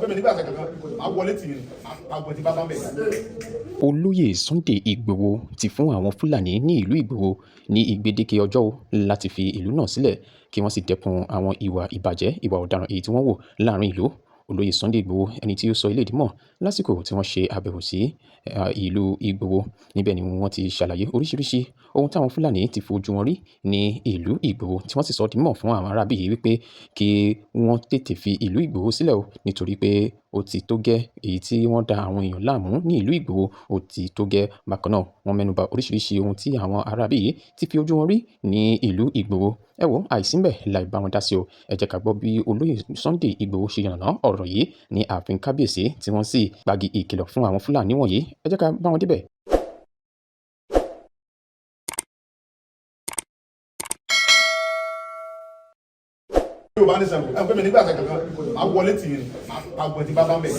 Pé mi nígbà kankan máa wọlé tì í, máa gbọ́n tí bá bá ń bẹ̀. Olóyè Sunday Igboro ti fún àwọn Fúlàní ní ìlú Ìgbòho ní gbèdéke ọjọ́ láti fi ìlú náà sílẹ̀, kí wọ́n sì dẹ́kun àwọn ìwà ìbàjẹ́, ìwà ọ̀daràn èyí tí wọ́n hù láàrin ìlú. Olóyè Sunday Igboro, ẹni tí ó sọ eléyìí di mímọ̀ lásìkò tí wọ́n ṣe àbẹ̀wò sí ìlú Ìgbòho. Níbẹ̀ ni wọ́n ti ṣàlàyé oríṣiríṣi ohun táwọn Fúlàní ti fojú wọn rí ní ìlú Ìgbòho, tí wọ́n sì sọ di mímọ̀ fún àwọn aráabí yìí wípé kí wọ́n tètè fi ìlú Ìgbòho sílẹ̀ o, nítorí pé ó ti tó gẹ́ èyí tí wọ́n da àwọn èèyàn láàmú ní ìlú Ìgbòho, ó ti tó gẹ́. Bákan náà, wọ́n mẹ́nuba oríṣiríṣi ohun tí àwọn aráabí yìí ti fi ojú wọn rí ní ìlú Ìgbòho. Ẹ wo, àìsínbẹ̀ láì bá wọn dá sí o. Ẹ jẹ́ ká gbọ́ bí Olóyè Sunday Ìgbòho ṣe yànnàná ọ̀rọ̀ yìí ní ààfin kábíyèsí, tí wọ́n sì gbági ìkìlọ̀ fún àwọn Fúlàní wọ̀nyí. Ẹ jẹ́ ká bá wọn débẹ̀. Yorùbá ní sẹ́wọ̀n, ẹ pé mi nígbà kankan máa wọlé tì í, máa gbọ́n tí bá bá ń bẹ̀.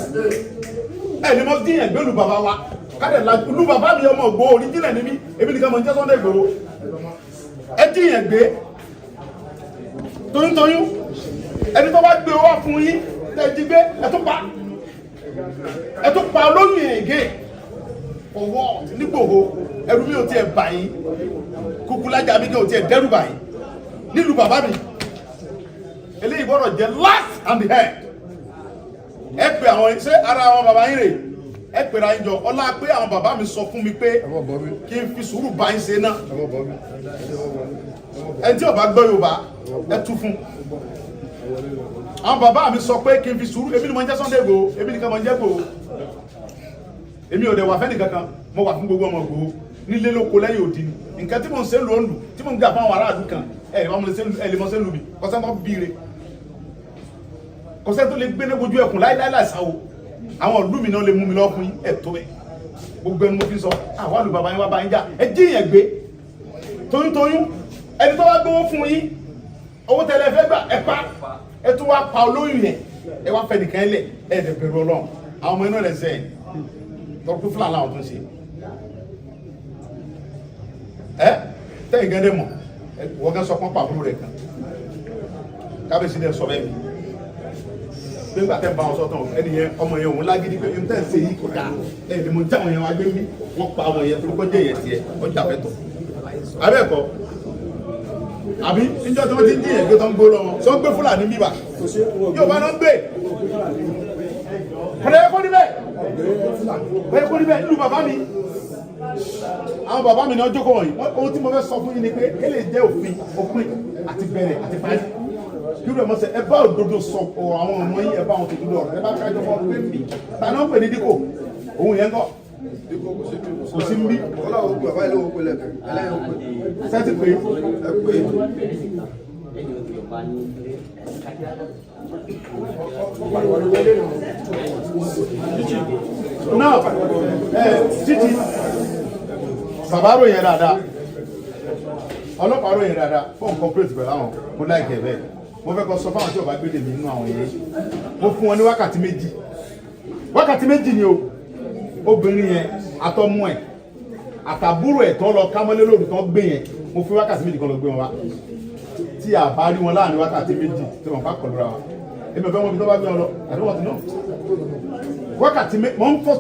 Ẹ ní mo díyàn gbé lu bàbá wa kádẹ̀ la lu bàbá mi, ọmọ Ìgbòho oríjìnà ní mí, èmi nìkan mọ̀ ń jẹ́ Sunday Ìgbòho. Ẹ díyàn gbé toyúntoyún, ẹni tó bá gbé wá fún yín tẹ́ ẹ jí gbé, ẹ tún pa, ẹ tún pa olóyún yẹn gé ọwọ́ nígbòho. Ẹrú mi ò tiẹ̀ bà yín, kúkú lájà mi kò tiẹ̀ dẹ́rù bà yín nílùú bàbá mi. Eléyìí gbọ́dọ̀ jẹ́ last and the end. Ẹ pè àwọn, ṣé ara àwọn bàbá yín rè? Ẹ pèrè àyín jọ. Ọlá pé àwọn bàbá mi sọ fún mi pé kí n fi sùúrù bá yín ṣe náà. Ẹni tí ò bá gbọ́ Yorùbá, ẹ tú fún. Àwọn bàbá mi sọ pé kí n fi sùúrù. Èmi ni mo ń jẹ́ Sunday Igboho, èmi nìkan mo ń jẹ́ Igboho. Èmi ò dẹ̀ wà fẹ́ni kankan, mo wà fún gbogbo ọmọ Igboho nílé lóko lẹ́yìn òdi ni. Nǹkan tí mo ń ṣe lò ń lù tí mo ń gbà fún àwọn aráàlú kan, ẹ lè mọ ṣe lù mí. Kọ́sẹ́ tó bíire, kọ́sẹ́ tó lè gbé ní ojú ẹkùn láíláí láìsáwó. Àwọn ìlú mi náà lè mú mi lọ fún yín. Ẹ tó bẹ́ẹ̀, gbogbo ẹnu mo fi sọ. Àwọn àlù bàbá yín wá bá yín jà, ẹ jí yẹn gbé toyúntoyún. Ẹni tó bá gbowó fún yín, owó tẹ́lẹ̀ fẹ́ gbà, ẹ pa, ẹ tún wá pa olóyún yẹn, ẹ wá fẹ́ nìkan lẹ̀. Ẹ dẹ̀ bẹ̀rù Ọlọ́run. Àwọn ọmọ inú rẹ̀ sẹ́yìn tọ́kú fúlàní làwọn tó ń ṣe. Ẹ tẹ́yìn gẹ́gẹ́ mọ̀, wọ́n gẹ́ sọ pọ́n pàbúrò rẹ̀ kan. Kábíyèsí dẹ̀ sọ bẹ́ẹ̀ mi pé nígbà tẹ́ ń bá wọn sọ́tàn, ẹni yẹn, ọmọ yẹn, òun lágídí pé n tẹ́ ń ṣe yìí kò dáa. Ẹ ní mo já àwọn yẹn wá gbé mi, wọ́n pa àwọn yẹn torí kó jẹ́ yẹn tiẹ̀ ọjà fẹ́ tọ̀ abẹ́ẹ̀kọ́ àbí. Níjọ́ tí wọ́n ti ń dín yẹn gbé tó ń gbó lọ́wọ́, sọ ń gbé Fúlàní bíbà, yóò bá náà ń gbé kọ̀dọ̀ yẹ kó níbẹ̀, kó yẹ kó níbẹ̀ nílùú bàbá mi. Àwọn bàbá mi ní ọjọ́ kọ̀ wọ̀nyí. Ohun tí mo fẹ́ sọ fún yín ni pé kí lè jẹ́ òfin, òpin àti bẹ̀rẹ̀ àti parí. Kí ló mọ̀ sẹ́, ẹ bá òdodo sọ ọ̀rọ̀ àwọn ọmọ yín, ẹ bá wọn tòdodo ọ̀rọ̀, ẹ bá kájọ fún ọ pé mi ta náà ń pè ní díkò òun yẹn kọ́ kò sí ń bí. Sẹ́tì pé náà ẹ títí bàbá ròyìn dáadáa, ọlọ́pàá ròyìn dáadáa fún corporate pẹ̀lú àwọn. Mo láìkẹ́ bẹ́ẹ̀. Mo fẹ́ kọ́ sọ fáwọn tí ò bá gbé mi nínú àwọn yẹn. Mo fún wọn ní wákàtí 2, wákàtí 2 ni o. Obìnrin yẹn àtọmú ẹ̀ àtàbúrò ẹ̀ tán lọ kámọ́lé lóru tán gbé yẹn, mo fi wákàtí 2 kan lọ gbé wọn wá. Tí a bá rí wọn láàrin wákàtí 2, tí wọn bá kọlu ra wa, èmi ò fẹ́ wọn bí tó bá gbé wọn lọ. I don't want to know. Wákàtí méjì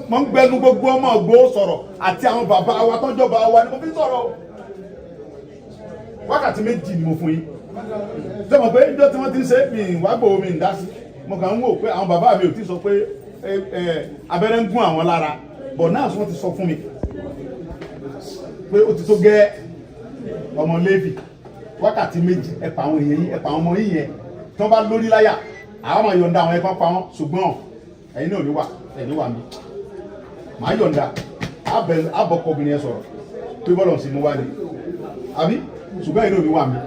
mo ń gbẹnu gbogbo ọmọ Ìgbòho sọ̀rọ̀ àti àwọn bàbá wa tọ́jọba wa ni mo fi sọ̀rọ̀. Wákàtí 2 ni mo fún yín. Sẹ́wọ̀n pé ìjọ tí wọ́n ti ń ṣe mi wá gbòó mi ń dá sí, mo kàn ń wò pé àwọn bàbá mi ò tí sọ pé abẹ́rẹ́ ń gún àwọn lára bọ̀ náà. Wọ́n ti sọ fún mi pé ó ti tó gẹ́. Ọmọ Léfì, wákàtí 2, ẹ pa àwọn èèyàn yín, ẹ pa àwọn ọmọ yín yẹn. Tí wọ́n bá lórí láyà, àwọn máa yọ̀ǹda àwọn ẹ̀kan pa wọ́n, ṣùgbọ́n ẹ̀yin náà ò ní wà, ẹ̀yin wà mí. Màá yọ̀ǹda abọ́kọ obìnrin yẹn sọ̀rọ̀ pé bọ́lọ̀ sí mú wá ni àbí, ṣùgbọ́n ẹ̀yin náà ò ní wà mí.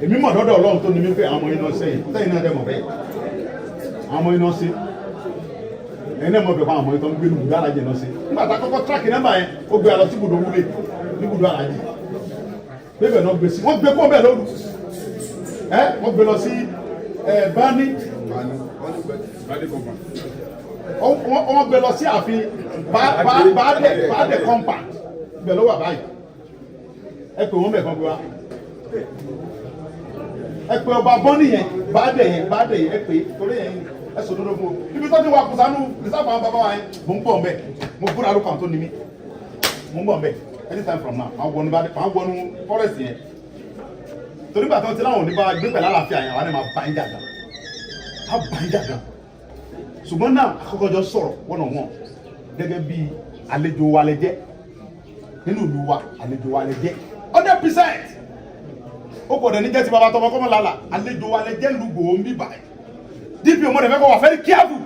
Èmi mọ̀ dọ́dọ̀ Ọlọ́run tó ní mí pé àwọn ọmọ yín náà sẹ́yìn sẹ́yìn náà dẹ̀ mọ̀ bẹ́ẹ̀. Àwọn ọmọ yín náà ṣe, ẹ̀yin náà mọ̀ bẹ́ẹ̀ fún àwọn ọmọ yín tó ń gbé ibùdó alájẹ náà ṣe. Nígbà tá a kọ́kọ́ track nọ́mbà yẹn, ó gbé alọ sí ibùdó wúlé ní ibùdó alájẹ bẹ́ẹ̀ náà gbé sí. Wọ́n gbé kó bẹ́ẹ̀ lóru ẹ, wọ́n gbé lọ sí ẹ bani, wọ́n gbé lọ sí ààfin baálẹ̀ compound. Ibẹ̀ ló wà báyìí. Ẹ pè wọ́n bẹ̀ kan gbé wa. Ẹ pé ọba bọ́ọ̀nì yẹn, bá dẹ̀ yẹn, bá dẹ̀ yẹn, ẹ pé torí yẹn, ẹ sọ dodo fún o. Ibi tó ti wà kùsànù rìsáàfù àwọn bàbá wa yẹn, mò ń bọ̀ mbẹ́. Mo búra lóko àwọn tó ní mi, mò ń bọ̀ mbẹ́. Anytime from now, àwọn wọnú bá àwọn wọnú forest yẹn, torí gbà tó ti láwọn ò ní bá wa gbé pẹ̀lú àlàáfíà yẹn, àwọn ẹ̀ máa bá yín jà gan, á bá yín jà gan. Ṣùgbọ́n náà, àkọ́kọ́jọ sọ̀rọ̀ one on one gẹ́gẹ́ bí àlejò wa lẹ jẹ́ nínú ìlú wa. Àlejò wa lẹ jẹ́ 100%. Ó kò dẹ̀ ní jẹ́ ti bàbá tọmọ kọ́mọ lálà. Àlejò wa lẹ jẹ́ lùgbò ń bí báyìí. DPO, mo dẹ̀ fẹ́ kó wà very careful.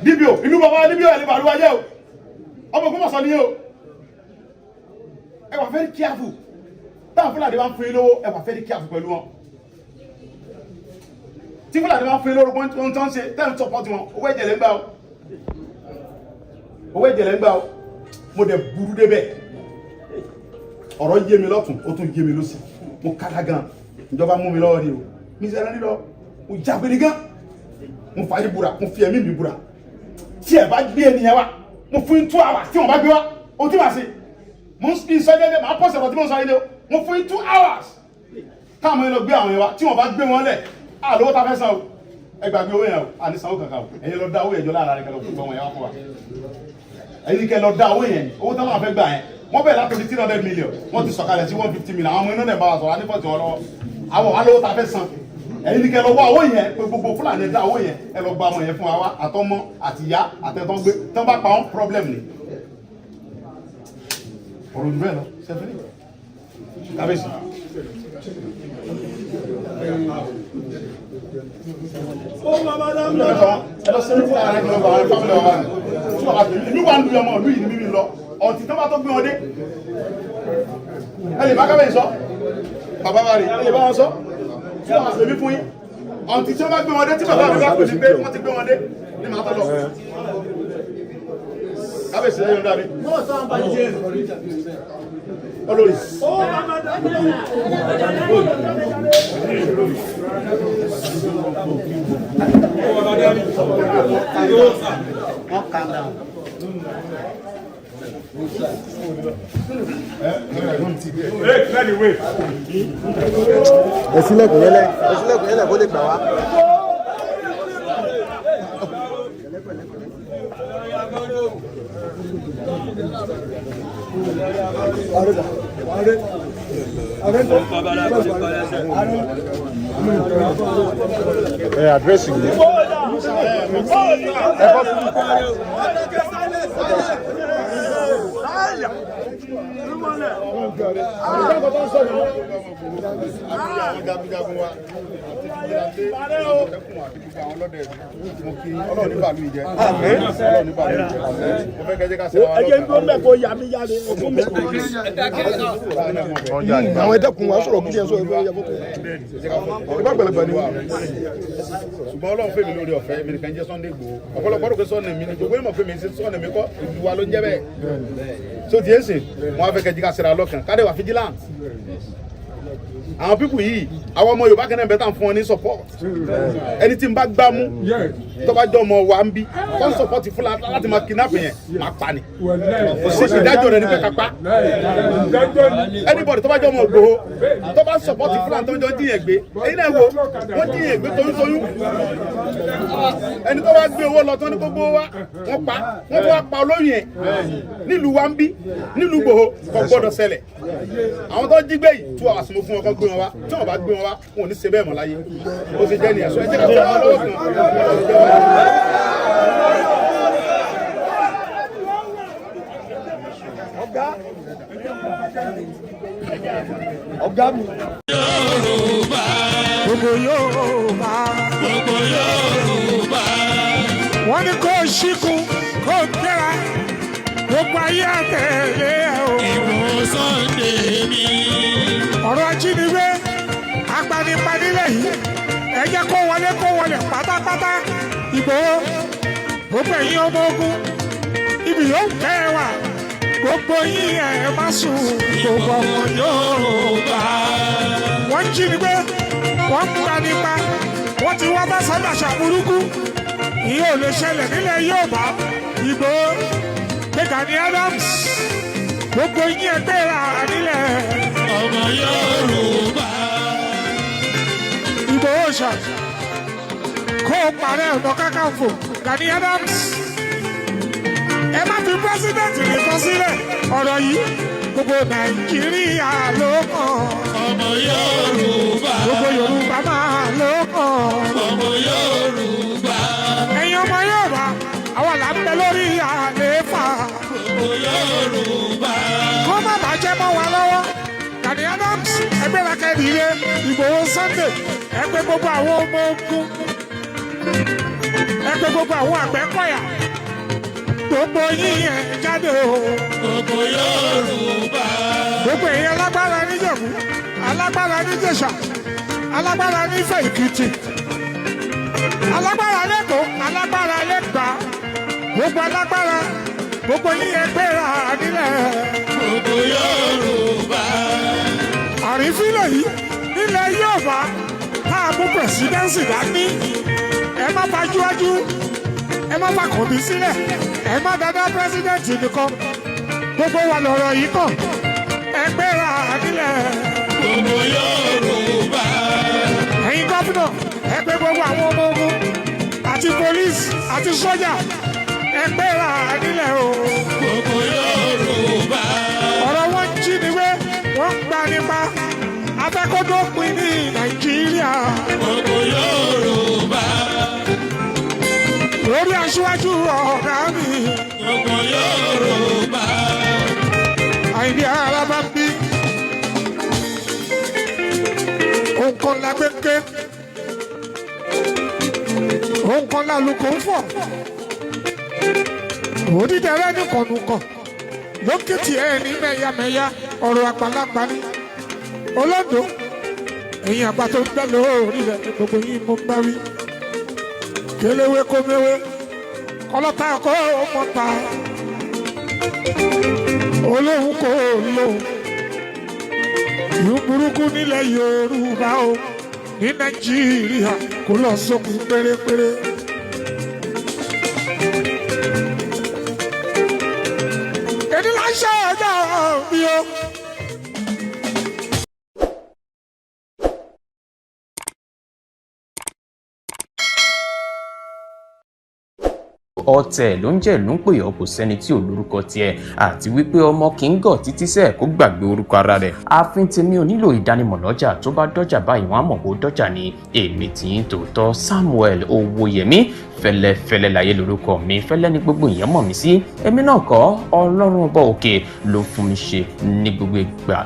DPO, ìlú bàbá DPO ẹ̀ lè bàlúwa jẹ́ o. Ọmọ Ògbómọ̀ṣọ́ ni o. Ẹ wà very careful. Táwọn Fúlàní bá ń fún yín lówó, ẹ wà very careful pẹ̀lú wọn. Tí Fúlàní bá ń fún yín lówó, wọn tó ń ṣe tẹ́ ń support wọn, owó ẹ̀jẹ̀ lẹ́ ń gbà o, owó ẹ̀jẹ̀ lẹ́ ń gbà o. Mo dẹ̀ burú débẹ̀. Ọ̀rọ̀ yé mi lọ́tún, ó tún yé mi lọ́sì. Mo kára gan. Ìjọba mú mi lọ́wọ́ ni o, mi sẹ́ra nílọ. Mo jágbére gan, mo fàáyé búra, mo fi ẹ̀mí mi búra. Tí ẹ bá gbé ènìyàn wa, mo fún yín 2 hours. Tí wọn bá gbé wa, o tí màá ṣe, mo ń fi sọ jẹ́jẹ́, màá pọ̀sẹ̀ ọ̀rọ̀ tí mo ń sọ yìí ni o. Mo fún yín 2 hours káwọn yẹn lọ gbé àwọn yẹn wa. Tí wọn bá gbé wọn lẹ̀, à lówó ta fẹ́ san o. Ẹ gbàgbé owó yẹn o, à ní sanwó kankan o. Ẹ̀yin lọ dá owó yẹn jọ lára rẹ, kẹ́ lọ fún wọn yẹn wá fún wa. Ẹ̀yin kẹ́ lọ dá owó yẹn. Owó táwọn afẹ́ gbà yẹn, wọ́n bẹ̀rẹ̀ látòrí 300 million, wọ́n ti sọ̀kalẹ̀ sí 150 million. Àwọn ọmọ iná náà bá wa sọ̀rọ̀ anífọ̀tì wọn lọ́wọ́. Àwọn wà lówó ta fẹ́ san. Ẹ̀yin kẹ́ lọ wá owó yẹn pé gbogbo Fúlàní dá owó yẹn, ẹ lọ gba ọmọ yẹn fún wa wá, àtọmọ àtìyá àtẹ̀tọ́ gbé. Tán bá pa wọn, problem ni. Ọ̀rọ̀ ojú bẹ́ẹ̀ lọ sẹ́fẹ̀rì kábíyèsí. Ẹ lọ sí ní fúlàní, ẹ lọ bá àwọn family wa ní tí wọ́n bá tẹ̀lé èmi wà ń lu ọmọ ìlú yìí ní mímí lọ ọ̀tí tó bá tó gbé wọn dé. Ẹ lè bá kábíyèsí sọ, bàbá wa rè, ẹ lè bá wọn sọ tí wọ́n bá tẹ̀lé fún yín. Ọ̀tí tí wọ́n bá gbé wọn dé, tí bàbá mi bá pè mí pé wọ́n ti gbé wọn dé ní màá tó lọ. Kábíyèsí lẹ́yìn ọ̀dọ́ mi olórí. Ẹ sílẹ̀kùn yẹlẹ, ẹ sílẹ̀kùn yẹlẹ kó lè gbà wá. Ẹ àdírẹ́sì yìí. Ẹ bọ́ sí. Àwọn jagunjagun wa àti fìjìláńtẹ́, àmọ̀tẹ́kùn àti gbogbo àwọn ọlọ́dẹ ìlú, mo kí Ọlọ́run ní bàálù ìjẹ. Ọlọ́run ní bàálù ìjẹ. Mo fẹ́ kẹ́jẹ́ ká ṣe wa Ẹ jẹ́ ń lọ́kàn. dúró mẹ́ kó yà mí yá mi ogún mi. Àwọn ẹ̀dẹ́kun wa sọ̀rọ̀ kí ẹ sọ ẹgbẹ́ yẹ fọ́tò. Ìbá gbẹlẹgbẹ ni. Ṣùgbọ́n Ọlọ́run fèmí lórí ọ̀fẹ́ mi nìkan jẹ́ Sunday Igboho. Ọ̀pọ̀lọpọ̀ rò pé Sunday mi ni. Gbogbo ìmọ̀ pé mi ṣe Sunday mi kọ́, ìlú wa ló ń jẹ́ bẹ́ẹ̀. So ti yẹn sìn, mo wá fẹ́ kẹ́jẹ́ ká ṣe ra lọ́kàn, ká dẹ̀ wà vigilant. Àwọn people yìí, àwọn ọmọ Yorùbá kẹ́nẹ́ bẹ́ẹ̀ tà ń fún wọn ní support. Ẹni tí n bá gbá mú, tó bá jọ ọmọ wa ń bí tó ń support Fúlàní láti máa kidnap yẹn, máa pa ni. Kò sí ìdájọ́ rẹ̀ ní pé ká pa anybody. Tó bá jọ ọmọ Ìgbòho tó bá support Fúlàní tó ń jọ díyẹn gbé, èyí náà wo wọ́n díyẹn gbé toyúntoyún. Ẹni tó bá gbé owó lọ tó ní kó gbówó wá, wọ́n pa wọ́n, tó wá pa olóyìn ẹ̀ nílùú wa ń bí, nílùú Ìgbòho. Kò gbọ́dọ̀ ṣẹlẹ̀. Àwọn tó jí gbé yìí, 2 hours mo fún wọn kó gbé wọn wá. Tí wọn bá gbé wọn wá, wọn ò ní ṣe bẹ́ẹ̀ mọ́ láyé. Ó ṣe jẹ́ nìyẹn. Sọ ẹ jẹ́ ká tẹ̀ wọ́n lọ́wọ́ kan. Ọ̀gá mi. Gbogbo Yorùbá. Gbogbo Yorùbá. Wọ́n ní kó ṣíkun kó gbéra, gbogbo ayé àtẹ̀lé ẹ̀ o. Ìgbòho Sunday mi. Ọ̀rọ̀ ajínigbé agbanipanilẹ̀ yìí, ẹ jẹ́ kó wọlé, kó wọlé pátápátá. Ìgbòho, gbogbo ẹ̀yin ọmọ ogun, ibi yóò tẹ́ ẹ wà, gbogbo yín, ẹ má sùn, gbogbo ọmọ Yorùbá. Wọ́n jí ni pé wọ́n ń gba nípa wọ́n ti wá bá sọ́dàṣà burúkú. Ìyẹn ò lè ṣẹlẹ̀ nílẹ̀ Yorùbá. Ìgbòho pé Gani Adams, gbogbo yín, ẹgbẹ́ rà nílẹ̀. Ọmọ Yorùbá. Ìgbòho ṣà kó o parẹ́ Ọ̀nà Kakanfò Gani Adams. Ẹ má fi president nìkan sílẹ̀, ọ̀rọ̀ yìí gbogbo Nàìjíríà ló kàn. Ọmọ Yorùbá. Gbogbo Yorùbá máa ló kàn. Ọmọ Yorùbá. Ẹ̀yin ọmọ Yorùbá, àwa là ń bẹ lórí àlééfà. Ọmọ Yorùbá. Kó má bàjẹ́ mọ́ wa lọ́wọ́. Gani Adams, ẹgbẹ́ rakẹ́dìire Ìgbòho Sunday, ẹgbẹ́ gbogbo àwọn ọmọ ogun, ẹgbẹ́ gbogbo àwọn Àgbẹ̀kọ̀yà, gbogbo yín ẹ̀ jáde o. Gbogbo Yorùbá. Gbogbo èèyàn alágbára níjẹ̀bú, alágbára níjẹ̀ṣà, alágbára nífẹ̀ Èkìtì, alágbára lẹ́kọ̀ọ́, alágbára lẹ́gbà, gbogbo alágbára, gbogbo yín ẹ gbéra nílẹ̀. Gbogbo Yorùbá. Àrífín lèyí nílẹ̀ Yorùbá tá a mú presidency dání. Ẹ má fajúwájú, ẹ má fa kòbí sílẹ̀, ẹ má dáadáa president nìkan. Gbogbo wa lọ̀rọ̀ yìí kàn, ẹ gbéra nílẹ̀. Gbogbo Yorùbá. Ẹ̀yin gómìnà, ẹ pè gbogbo àwọn ọmọ ogun àti police àti sọ́jà, ẹ gbéra nílẹ̀ o. Gbogbo Yorùbá. Ọ̀rọ̀ wọn jí ni wé, wọ́n ń gba nípa afẹ́kọ́dọ́pin ní Nàìjíríà. Gbogbo Yorùbá. Lórí aṣíwájú ọ̀gá mi. Gbogbo Yorùbá. Àyìndé ara bá ń bí. Òǹkan la gbẹ́kẹ́. Òǹkan la lukọ̀ ń fọ̀. Òdìdẹrẹ́ nìkànnùkàn. Lókìtì ẹ̀ ní mẹ́yàmẹ́yà, ọ̀rọ̀ àgbàlagbà ni. Olóńdó, ẹ̀yin àgbà tó ń bẹ lórí rẹ̀, gbogbo yín mo ń bá wí. Kéléwé kó méwé, kọlọ́ta kó mọ́ta, olóhùn kò lóhùn. Ìlú burúkú nílẹ̀ Yorùbá o, ní Nàìjíríà kò lọ sókun pérépéré. Èdè là ń ṣe ọjọ́ mi o. Ọ̀tẹ̀ ló ń jẹ́ ló ń pè ọ́, kò sẹ́ni tí ò lórúkọ tiẹ̀, àti wípé ọmọ kì í gọ̀ títí sẹ́ẹ̀ kó gbàgbé orúkọ ara rẹ̀. Ààfin tèmi ò nílò ìdánimọ̀ lọ́jà, tó bá dọ́jà báyìí wọ́n á mọ̀ kó dọ́jà ni. Èmi tì í tòótọ́ Samuel Owóyẹmí fẹ́lẹ́fẹ́lẹ́ láyé lórúkọ mi, fẹ́lẹ́ ní gbogbo èèyàn mọ̀ mí sí. Èmi náà kọ́, Ọlọ́run ọba òkè ló fún mi ṣe ní gbogbo ìgbà.